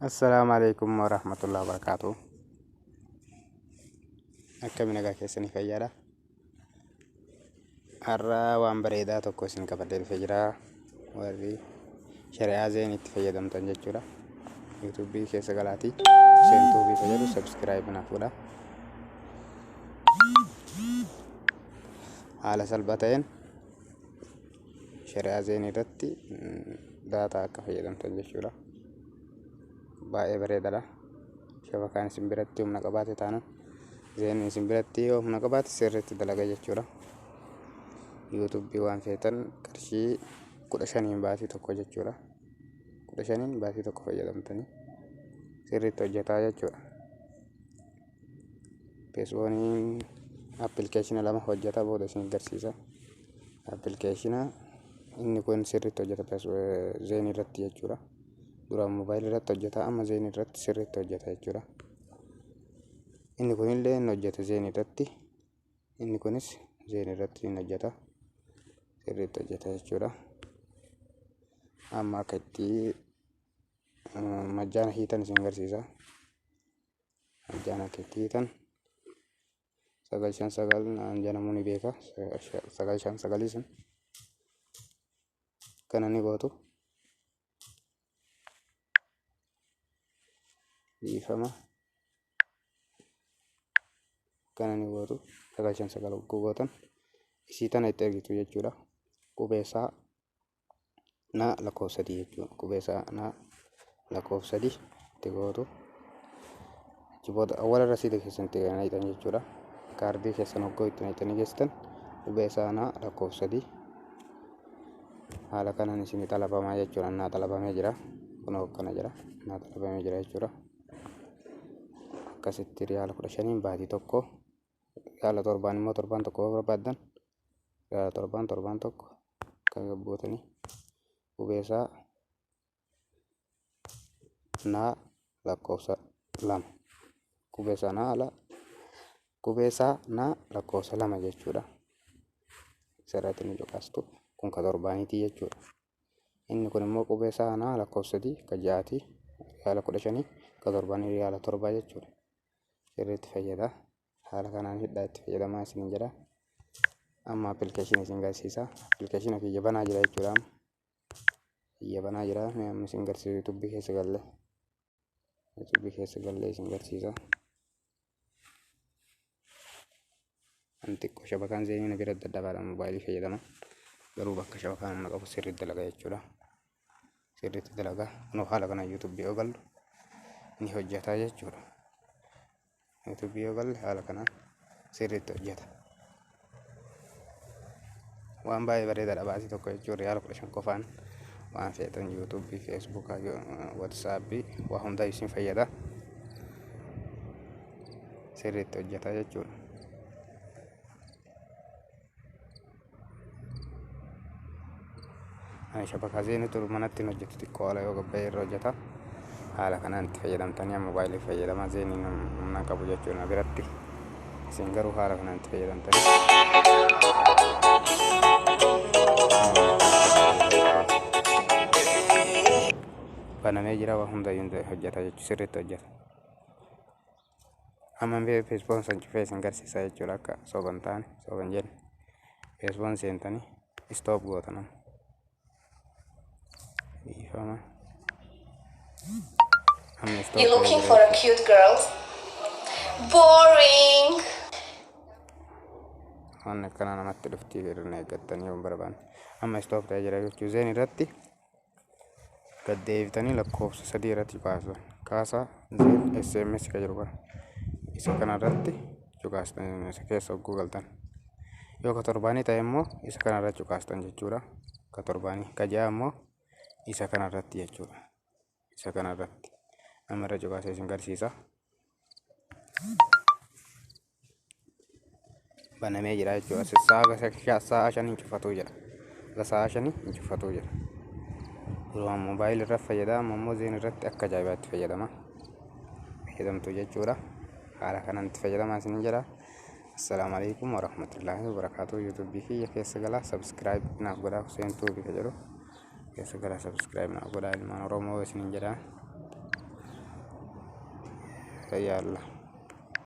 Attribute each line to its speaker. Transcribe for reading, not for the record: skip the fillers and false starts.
Speaker 1: Assalaamu alaikum warahmatullahi wabarakatuh. Akkami nagaa keessanii fayyaadha? Har'a waan bareedaa tokko isin qabadhee dhufee jira. Warri shari'aa zeen itti fayyadamtan jechuudha. Yuutuubii keessa galaatii seentuu fi fayyadu sabskiraayib naaf godha. Haala salphaa ta'een shari'aa zeen irratti daataa akka fayyadamtan jechuudha. Baay'ee bareedaadha. Shabakaan isin biratti humna qabaate taanaan zeen isin biratti yoo humna qabaate sirriitti dalaga jechuudha. Yuutuubii waan feetan qarshii 15n baatii tokko jechuudha. 15n baatii tokko fayyadamtanii sirriitti hojjetaa jechuudha. Feesbuukiin appilikeeshina lama hojjeta booda isin agarsiisa. Appilikeeshina inni kun sirriitti hojjeta zeen irratti jechuudha. Duraan moobaayilii irratti hojjeta amma zeen irratti sirriitti hojjeta jechuudha. Inni kunillee inni hojjeta zeen irratti. Inni kunis zeen irratti inni hojjeta. Sirriitti hojjeta jechuudha. Amma akka itti majjaana hiitan isin agarsiisa. Majjaana akka itti hiitan 959 naan jedhamu ni beeka. 959 sun kana ni gootu. Dhiifama. Kana ni gootu. 959 hogguu gootan isii tana itti ergitu jechuudha. Qubeessaa na lakkoofsa sadii jechuudha. Qubeessaa na lakkoofsa sadii itti gootu. Achi booda awwaala rasiida keessan itti naqxan jechuudha. Kaardii keessan hogguu itti naqxanii geessitan qubeessaa na lakkoofsa sadii haala kanaan isinii xalabamaa jechuudha. Naa xalabamee jira. Kunoo akkana jira. Naa xalabamee jira jechuudha. Akkasitti riyaala 15n baatii tokko riyaala torbaan immoo torbaan tokko yoo barbaaddan riyaala torbaan torbaan tokko akka gabbootanii qubeessaa naa lakkoofsa lama qubeessaa naa ala qubeessaa naa lakkoofsa lama jechuudha. Isarratti ni cuqaastu kun ka torbaaniitii jechuudha. Inni kun immoo qubeessaa naa lakkoofsa sadii ka ja'aatii riyaala 15 ka torbaanii riyaala torbaa jechuudha. Sirriitti fayyada. Haala kanaan hidhaa itti fayyadamaa isiniin jedha. Amma appilikeeshinii isin garsiisa. Appilikeeshina kiyya banaa jira jechuudha. Kiyya banaa jira. Mee amma isin garsiisu yuutuubii keessa galle. Yuutuubii keessa galle isin garsiisa. An xiqqoo shabakaan zeenii na bira dadhabaadha moobaayilii fayyadama. Garuu bakka shabakaan humna qabu sirriitti dalaga jechuudha. Sirriitti dalaga. Kunoo haala kana yuutuubii yoo gallu ni hojjeta jechuudha. Yuutuubii yoo galle haala kanaan sirriitti hojjeta. Waan baay'ee bareedaadha baasii tokko jechuun riyaala 15 qofaan waan feetan yuutuubii, feesbuukaa, watsaappii waa hundaa isin fayyada. Sirriitti hojjeta jechuudha. Ani shabakaa zeenitu manatti hin hojjetu xiqqoo ala yoo gabba'e irra hojjeta. Haala kanaan itti fayyadamtanii amma moobaayilii fayyadamaa zeeniin humna qabu jechuudha biratti. Isin garuu haala kanaan itti fayyadamtanii. Banamee jira waa hundayyuu hojjeta jechuudha sirriitti hojjeta. Amma feesbuukan san cufee isin garsiisa jechuudha akka soban taane soban jenne. Feesbuukan seentanii stop gootan amma. Dhiifama. Amma stop
Speaker 2: You
Speaker 1: ta'ee
Speaker 2: looking
Speaker 1: jira
Speaker 2: for a
Speaker 1: jechuudha.
Speaker 2: cute girl? Boring!
Speaker 1: Waan akkana namatti dhuftii irra eeggattanii yoo hin barbaanne. Amma stop ta'ee jira jechuudha. Zeen irratti gad deebitanii lakkoofsa sadii irratti cuqaasu. Kaasaa Zeen SMS ka jedhu kana. Isa kana irratti cuqaastan isa keessa hogguu galtan. Yoo ka torbaanii ta'e immoo isa kana irratti cuqaastan jechuudha. Ka torbaanii ka ji'aa immoo isa kana irratti jechuudha. Isa kana irratti. Amma irra cuqaasee isin garsiisa. Banamee jira jechuudha. Sa'a shanii hin cufatuu jedha. Haga sa'a shanii hin cufatuu jedha. Duraan moobaayilii irra fayyadama amma immoo zeen irratti akka ajaa'ibaatti fayyadama. Fayyadamtu jechuudha. Haala kanaan itti fayyadamaa isin jedha. Assalaamu alaikum warahmatullaahi wabarakaatuh. Yuutuubii kiyya keessa galaa subscribe naaf godhaa Hussein Tuubi ka jedhu keessa galaa subscribe naaf godhaa ilmaan Oromoo isinin jedha. Yaalla.